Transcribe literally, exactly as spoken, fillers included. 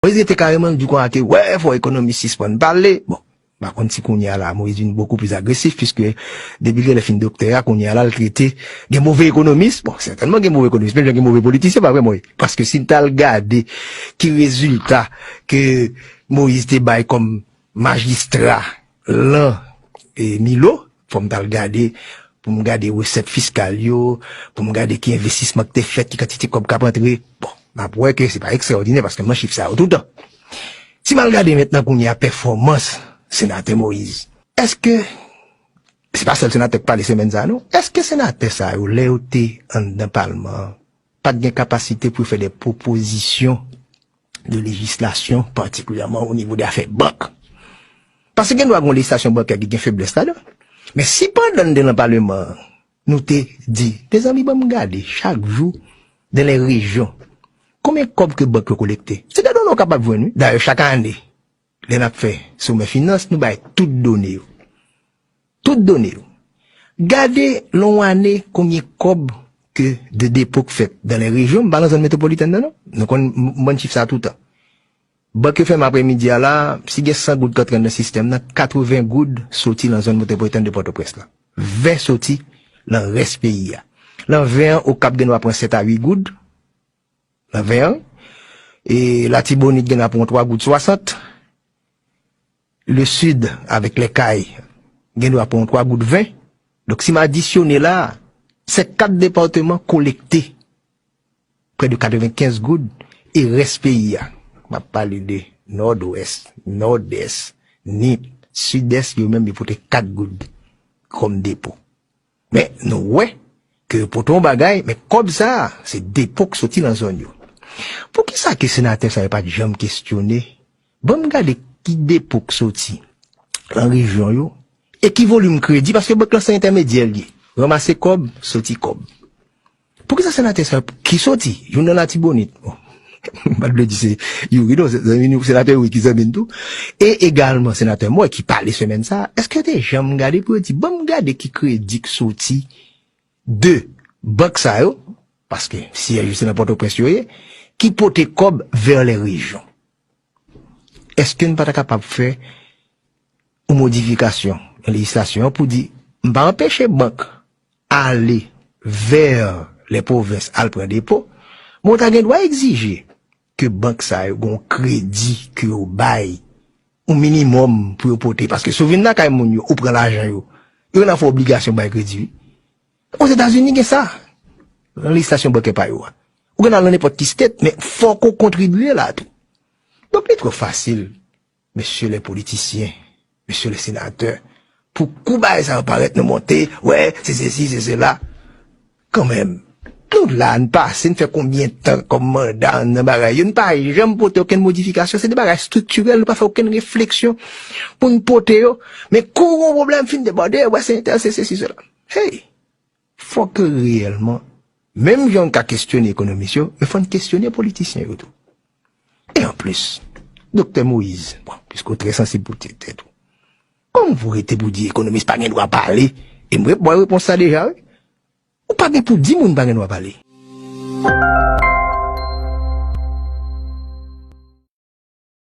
Moyiz rete kareman, di konsa ke, wè, fò ekonomis sispann pale. Bon, m pa konn si kounye a la, Moyiz vin bokou pli agresif, piske depi l te lè fin doktè a, kounye a la, l trete gen move ekonomis. Bon, sètènman gen move ekonomis, menm jan gen move politisyen, pa vre, Moyiz? Paske si n t al gade ki rezilta ke Moyiz te bay kòm majistra lan e Milo, fò m t al gade, pou m gade resèt fiskal yo, pou m gade ki envestisman ki te fèt, ki kantite kòb k ap antre. Bon, m ap wè ke se pa ekstraòdinè paske m nan chif sa yo toutan. Si m al gade mentnan kounye a pèfòmans senatè Moyiz, èske, se pa sèl senatè k pale semèn sa a non, èske senatè sa yo, lè yo te anndan palman an, pa t gen kapasite pou yo fè de pwopozisyon de lejislasyon, patikilyèman o nivo de afè bank? Paske gen dwa gen yon lejislasyon bankè ki gen feblès ladan. Men si pandan n te nan palman an, nou te di, mezanmi, ban m gade chak jou, dans les régions, konbyen kòb ke bank yo kolekte? Se de done w kapab jwenn, wi. Dayè, chak ane, lè n ap fè somè finans, nou bay tout done yo. Tout done yo. Gade, lan yon ane, konbyen kòb ke de depo k fèt dans les régions, m pa nan zòn metwopolitèn nan, non. Nou konn m- m bann chif sa toutan. Bank yo fèmen aprèmidi a la, si gen san goud k antre nan sistèm nan, katreven goud soti lan zòn metwopolitèn de Pòtoprens la. Ven soti lan rès peyi a. Lan ven an, Okap gen dwa pran sèt a uit goud. Lan ven an. E Latibonit gen dwa pran twa goud swasant. Le Sud, avèk Les Cayes, gen dwa pran twa goud ven. Donk, si m adisyone la, se kat depatman kolekte prè de katrevenkenz goud e rès peyi a. M ap pale de Nòdwès, Nòdès, Nip, Sidès, yo menm yo pote kat goud kòm depo. Men, nou wè ke yo pote yon bagay, men kòb sa a, se depo k soti lan zòn yo. Poukisa ke senatè sa yo pa t janm kesyone? Ban m gade ki depo k soti lan rejyon yo e ki volim kredi, paske bank lan se entèmedyè l ye. Ranmase kòb, soti kòb. Poukisa senatè sa yo ki soti? Youn nan Latibonit. Bon, m pa t vle di se Youri non, se zanmi nou, senatè Youri ki zanmi n tou. E egalman senatè Moy ki pale semèn sa a. Èske yo te janm gade pou yo di, ban m gade ki kredi k soti de bank sa yo, paske syèj yo se nan Pòtoprens yo ye, ki pote kòb vers les régions? Èske n pa ta kapab fè yon modifikasyon nan lejislasyon an pou di, m pa anpeche bank ale vers les provinces al pran depo, men w ta gen dwa egzije ke bank sa yo gen yon kredi ke yo bay, yon minimòm pou yo pote. Paske si w vin lakay moun yo, ou pran lajan yo, yo nan fè obligasyon bay kredi, wi. Ozetazini gen sa, nan lejislasyon bankè pa yo a. Ou gen al nan nenpòt ki state, men fòk ou kontribye la tou. Donk, li twò fasil, mesye lè politisyen, mesye lè senatè, pou kou bagay sa yo parèt nou monte, wè, se sesi, se sela. Kanmenm, nou la, n pase, n fè konbyen tan kòm manda, n nan bagay yo, n pa janm pote okenn modifikasyon, se de bagay estriktirèl, nou pa fè okenn refleksyon pou n pote yo. Men kou yon pwoblèm fin debòde, wè, se entèl, se sesi, sela. Hey! Fòk ke reyèlman, menm jan n ka kesyone ekonomis yo, men fò n kesyone politisyen yo tou. E anplis, Doktè Moyiz, bon, piske w trè sansib pou tèt ou, kòman pou rete pou di ekonomis pa gen dwa pale? E m rep- mwen repons sa deja, wi. Ou pa gen pou di moun pa gen dwa pale.